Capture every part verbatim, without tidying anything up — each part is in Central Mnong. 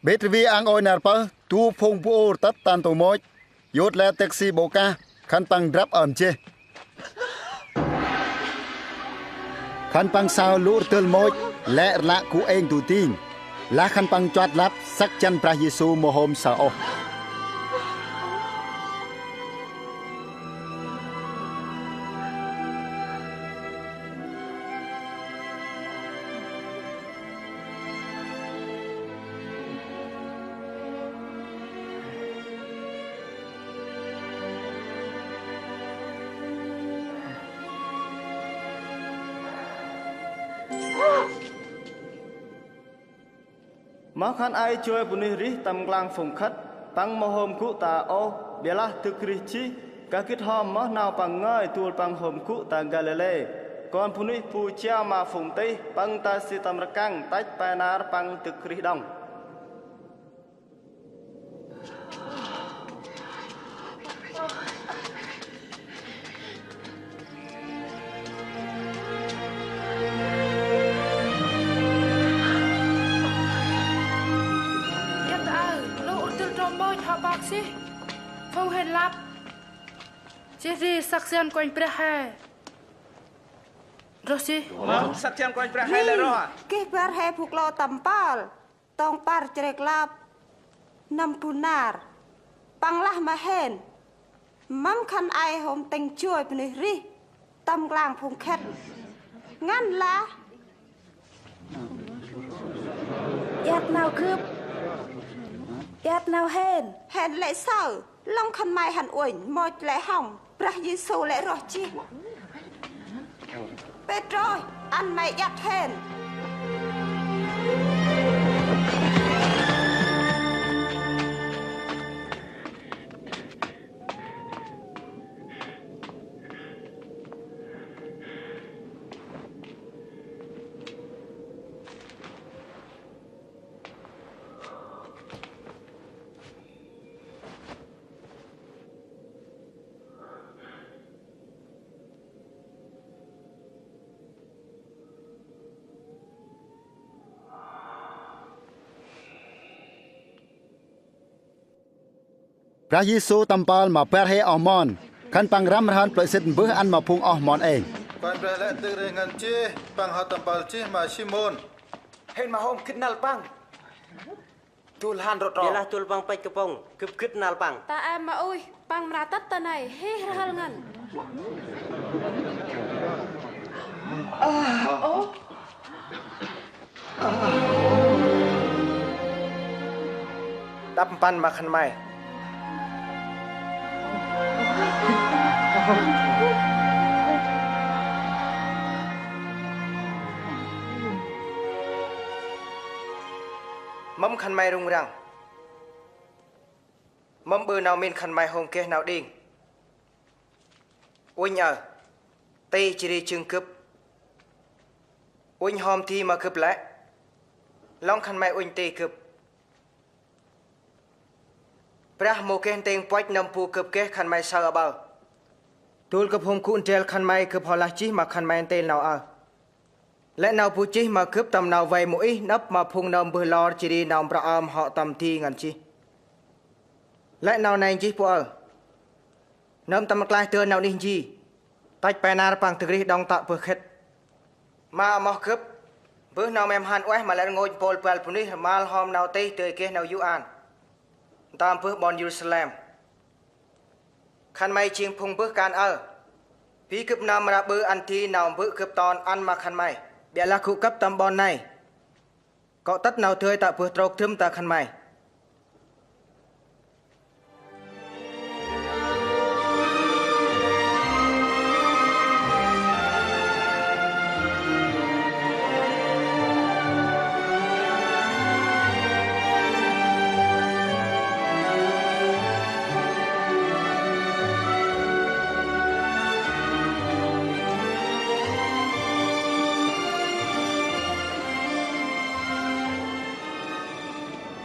Bêt rvê ang ôi nar pơh, du phung bu ur tât ta ntu môch, yut lĕ têk si ƀô kah, khân păng drăp ơm jêh. Khân păng saơ lŭ rdâl môch, lĕ rlă gŭ êng du ding. Lah khân păng nchuăt lăp, săk jăn Brah Yêsu mâu hôm saơ ôh. Moh khân ay joi bunuyh rêh tâm nklang phung khât, păng mâu hôm gŭ ta ôh, ƀiălah dâk rêh jêh, kah gĭt hŏm moh nau păng ngơi dôl păng hôm gŭ ta Galilê. Kon bunuyh bu jao ma phung tih, păng ta si tâm rkăng, tât pe nar păng dâk rêh đŏng. Iăt aơ, lŭ rdâl trôm môch hŏ pơk sih. Phung hên lăp. Jêh ri săk jăn Kôranh Brah he. Roh jêh. Săk jăn Kôranh Brah he lĕ roh. Geh bar he bu klô tâm pâl. Tông păr chrêk lăp, nâm bu nar, păng lah ma hên: Mâm khân ay hôm tĭng joi bunuyh rêh tâm nklang phung khât, ngăn lah iăt nau gâp, iăt nau hên. Hên lĕ saơ, lŏng khân may hăn uănh, môch lĕ hŏng, Brah Yêsu lĕ roh jêh. Pêtrôs, ăn may iăt hên. Brah Yêsu tâm pâl ma bar he oh mon, khân păng răm rhăn plơ̆ sĭt mbơh ăn ma phung oh mon êng. Kôranh Brah lĕ dâk rêh ngăn jêh, păng hŏ tâm pâl jêh ma Simôn. Hên ma hôm gĭt năl păng. Dôl hăn rŏ trŏ. Ƀiălah dôl păng păch kapŭng, gâp gĭt năl păng. Ta em ma ui, păng mra tât ta nây, hih rhâl ngăn. Ơ. Đăp mpăn ma khân may. Mâm khân may rŭng răng. Mâm ƀư nau mĭn khân may hôm geh nau đing. Uănh aơ, ti jêh ri jâng gâp. Uănh hŏm di ma gâp lĕ. Lŏng khân may uănh ti gâp. Brah mâu geh nting puăch nâm bu gâp geh khân may saơ aƀaơ. Dôl gâp hôm gŭ ndrel khân may gâp hŏ lah jêh ma khân may ntil nau aơ. Lĕ nau bu jêh ma gâp tâm nau vay Môis nđâp ma phung nơm mbơh lor jêh ri nau mprơ ơm hŏ tâm di ngăn jêh. Lĕ nau nây jêh bu aơ. Nơm tâm rklaih dơn nau anih ji. Tât pe nar păng dâk rêh đŏng tă bơh khât. Ma amoh gâp, mbơh nau mhe mhan ueh ma lĕ rngôch mpôl băl bunuyh rmal hŏm nau tih dơi geh nau yô̆ an. Ntơm bơh ƀon Yêrusalem. Khân may jêng phung mbơh kan aơ. Bi gâp nơm mra ƀư ăn di nau mbơ̆ gâp ton ăn ma khân may. Ƀiălah gŭ kâp tâm ƀon nây. Kŏ tât nau dơi tă bơh trôk dơm ta khân may.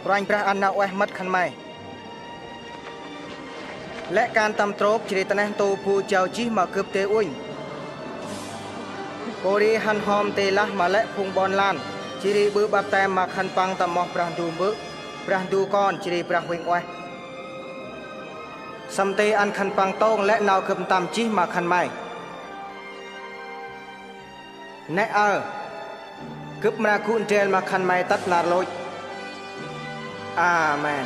Kôranh Brah ăn nau ueh mât khân may. Lĕ kan tâm trôk jêh ri ta neh ntu bu jao jêh ma gâp dơi uănh. Pôri hăn hŏm ti lah ma lĕ phung ƀon lan, jêh ri ƀư ƀaptem ma khân păng tâm amoh Brah Ndu Mbơ̆. Brah Ndu Kon jêh ri Brah Huêng Ueh. Săm ti ăn khân păng tông lĕ nau Gâp ntăm jêh ma khân may. Nĕ aơ, Gâp mra gŭ ndrel ma khân may tât nar lôch. Amen.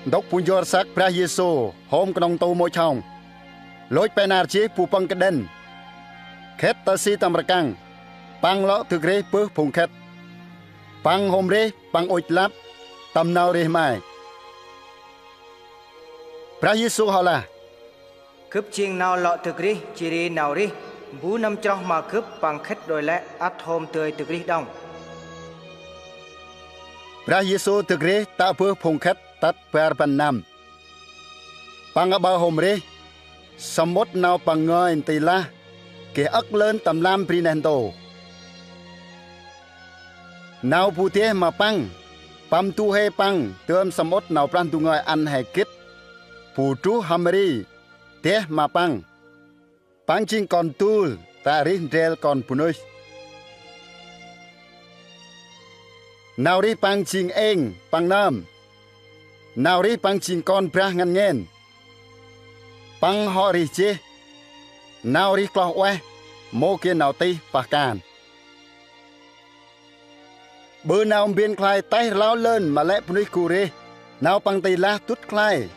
Ntŭk bu njŭr săk Brah Yêsu hôm knŏng ntu môch hŏng. Lôch pe nar jêh bu pâng kđĭn. Khĭt ta si tâm rkăng. Păng lŏ dâk rêh bơh phung khĭt. Păng hôm rêh, Păng ŭch lăp tâm nau rêh may. Brah Yêsu hŏ lah: Gâp jêng nau lŏ dâk rêh, jêh ri nau rêh mbu nâm chroh ma Gâp păng khĭt đôi lĕ ăt hôm dơi dâk rêh đŏng. Brah Yêsu dâk rêh tă bơh phung khĭt tât bar rbăn năm. Păng aƀaơ hôm rêh, samƀŭt nau Păng ngơi nti lah geh âk lơn tâm lam bri neh ntu. Nau bu deh ma Păng, păng du huê Păng dơm samƀŭt nau Brah Ndu ngơi ăn he gĭt bu truh hăm ri deh ma Păng. Păng jêng Kon dul tă rêh ndrel kon bunuyh. Nau rêh Păng jêng êng Păng nơm. Nau rêh Păng jêng Kon Brah ngăn ngên. Păng hŏ rêh jêh. Nau rêh kloh ueh, mâu geh nau tih pah kan. Ƀư nau mbên khlay têh rlau lơn ma lĕ bunuyh gŭ rêh. Nau Păng nti lah dŭt khlay.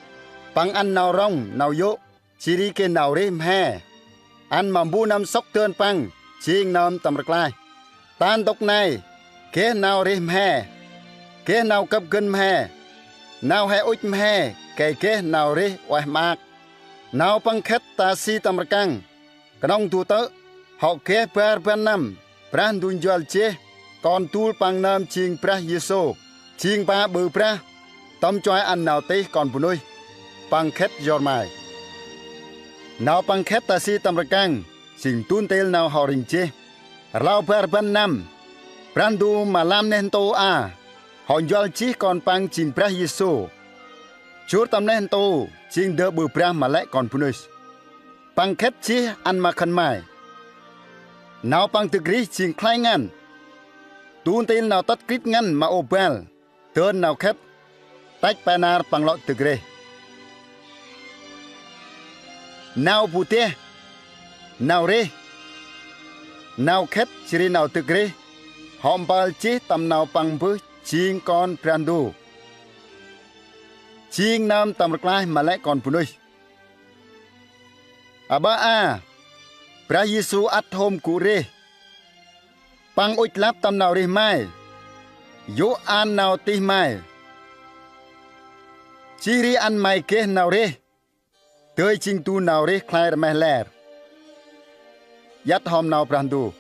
Păng ăn nau rŏng, nau yô̆, jêh ri geh nau rêh mhe. Ăn ma mbu nâm sŏk dơn Păng jêng nơm tâm rklaih. Ta ntŭk nây, geh nau rêh mhe, geh nau kâp gân mhe, nau he ŭch mhe, gay geh nau rêh ueh maak. Nau Păng khĭt ta si tâm rkăng, knŏng du tơ̆, hŏ geh bar rbăn năm, Brah Ndu njuăl jêh Kon dul Păng nơm jêng Brah Yêsu, jêng Păng ƀư brah tâm chuai ăn nau tih kon bunuyh. Păng khĭt yor may. Nau Păng khĭt ta si tâm rkăng, jêng du ntil nau hŏ rĭng jêh. Rlau bar rbăn năm, Brah Ndu ma lam neh ntu a, hŏ njuăl jêh Kon Păng jêng Brah Yêsu. Jŭr tâm neh ntu, jêng ndơ ƀư brah ma lĕ kon bunuyh. Păng khĭt jêh ăn ma khân may. Nau Păng dâk rêh jêng khlay ngăn. Du ntil nau tât krĭp ngăn ma ôp băl, dơn nau khĭt, tăch pe nar Păng lŏ dâk rêh. Nau bu deh, nau rêh, nau khĭt jêh ri nau dâk rêh, hŏ mpơl jêh tâm nau Păng mbơh jêng Kon Brah Ndu, jêng nơm tâm rklaih ma lĕ kon bunuyh. Aƀaơ a, Brah Yêsu ăt hôm gŭ rêh. Păng ŭch lăp tâm nau rêh may, yô̆ ăn nau tih may, jêh ri ăn may geh nau rêh, dơi jêng du nau rêh khlay rmeh ler. Iăt hŏm nau Brah Ndu.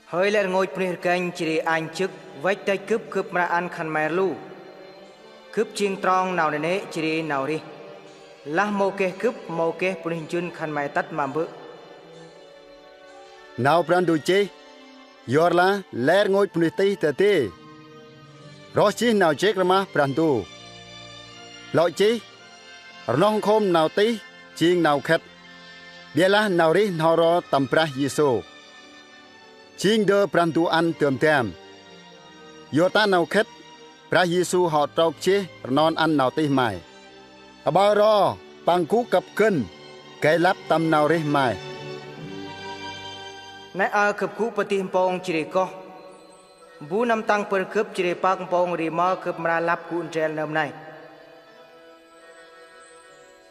Hơi lĕ rngôch bunuyh rgênh jêh ri anh jŏk, văch dăch Gâp, Gâp mra ăn khân may rlu. Gâp jêng trong nau nanê̆ jêh ri nau rêh. Lah mâu geh Gâp, mâu geh bunuyh njŭn khân may tât ma Bơ̆. Nau Brah Ndu chih, yorlah lĕ rngôch bunuyh tih dadê, roh jêh nau jêk rmah Brah Ndu. Lŏ chih, rnoh nkhôm nau tih jêng nau khĭt, ƀiălah nau rêh n'ho ro tâm Brah Yêsu, jêng ndơ Brah Ndu ăn dơm dam. Yor ta nau khĭt, Brah Yêsu hŏ trôk jêh rnon ăn nau tih may. Aƀaơ ro, Păng gŭ kâp gân, gay lăp tâm nau rêh may. Nĕ aơ Gâp gŭ padih mpông jêh ri goh. Mbu năm tăng bâr Gâp jêh ri pơk mpông ri mơ Gâp mra lăp gŭ ndrel nơm nây.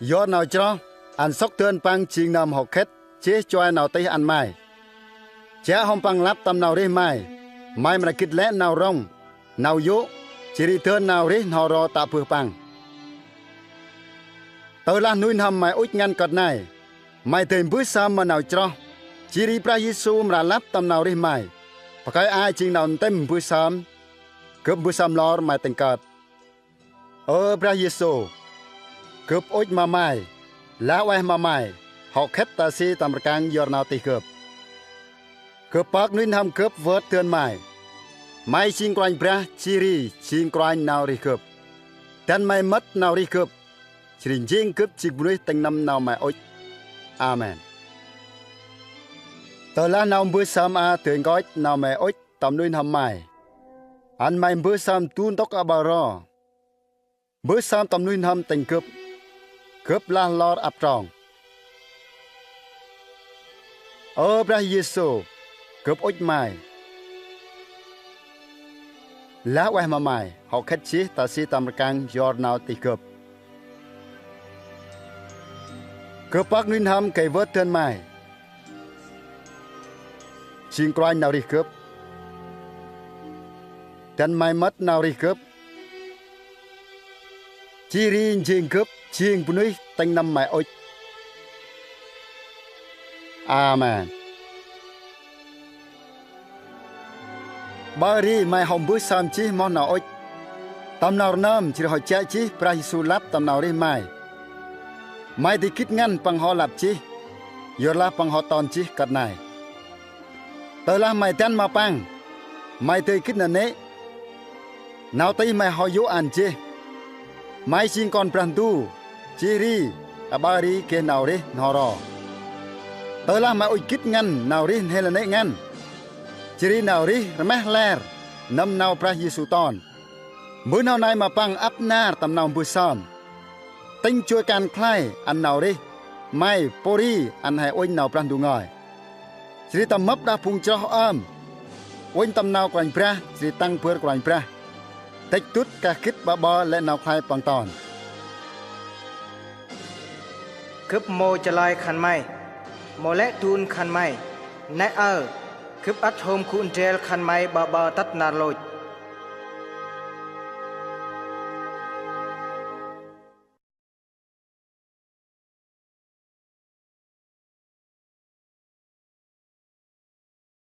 Yor nau chroh, ăn sŏk dơn Păng jêng nơm hŏ khĭt jêh chuai nau tih ăn may. Chiă hôm Păng lăp tâm nau rêh may, may mra gĭt lĕ nau rŏng, nau yô̆, jêh ri dơn nau rêh n'ho ro tă bơh Păng. Tơlah nuih n'hâm may ŭch ngăn kơt nây, may dơi mbơh sơm ma nau chroh, jêh ri Brah Yêsu mra lăp tâm nau rêh may. Pakơi a jêng nau ntĭm mbơh sơm, Gâp mbơh sơm lor may tĭng kơt. Ơ Brah Yêsu, Gâp ŭch ma may, lah ueh ma may, hŏ khĭt ta si tâm rkăng yor nau tih Gâp. Gâp pơk nuih n'hâm Gâp vơt dơn may. May jêng Kôranh Brah, jêh ri jêng Kôranh nau rêh gâp. Dăn May mât nau rêh gâp, jêh ri jêng gâp jêng bunuyh tĭng nâm nau May ŭch. Amen. Tơlah nau mbơh sơm a dơi nkoch nau May ŭch tâm nuih n'hâm May, ăn May mbơh sơm du ntŭk aƀaơ ro. Mbơh sơm tâm nuih n'hâm tĭng gâp, gâp lah lor ăp trong. Ơ Brah Yêsu, gâp ŭch May. Lah ueh ma May, hŏ khât jêh ta si tâm rkăng yor nau tih gâp. Gâp pơk nuih n'hâm gay vơt dơn May, jêng Kôranh nau rêh gâp. Dăn May mât nau rêh gâp, jêh ri jêng gâp jêng bunuyh tĭng nâm May ŭch. Amen. Ƀaơ ri May hŏ mbơh sơm jêh moh nau ŭch, tâm nau rnơm jêh ri hŏ jă jêh Brah Yêsu lăp tâm nau rêh May. May dơi gĭt ngăn Păng hŏ lăp jêh, yorlah Păng hŏ ton jêh kơt nây. Tơlah May dăn ma Păng, May dơi gĭt nanê̆ nau tih May hŏ yô̆ ăn jêh. May jêng Kon Brah Ndu, jêh ri aƀaơ ri geh nau rêh n'ho ro. Tơlah May ŭch gĭt ngăn nau rêh n'hêl nanê̆ ngăn, jêh ri nau rêh rmeh ler nâm nau Brah Yêsu ton. Mbơh nau nây ma Păng ăp nar tâm nau mbơh sơm, tĭng joi kan khlay ăn nau rêh May pôri ăn he uănh nau Brah Ndu ngơi, jêh ri tâm mâp đah phung chroh ơm, uănh tâm nau Kôranh Brah jêh ri tăng bơr Kôranh Brah, dăch dŭt kah gĭt ƀaƀơ lĕ nau khlay Păng ton. Gâp mâu chalơi khân may, mâu lĕ dun khân may. Nây aơ, gâp ăt hôm gŭ ndrel khân may ƀaƀơ tât nar lôch.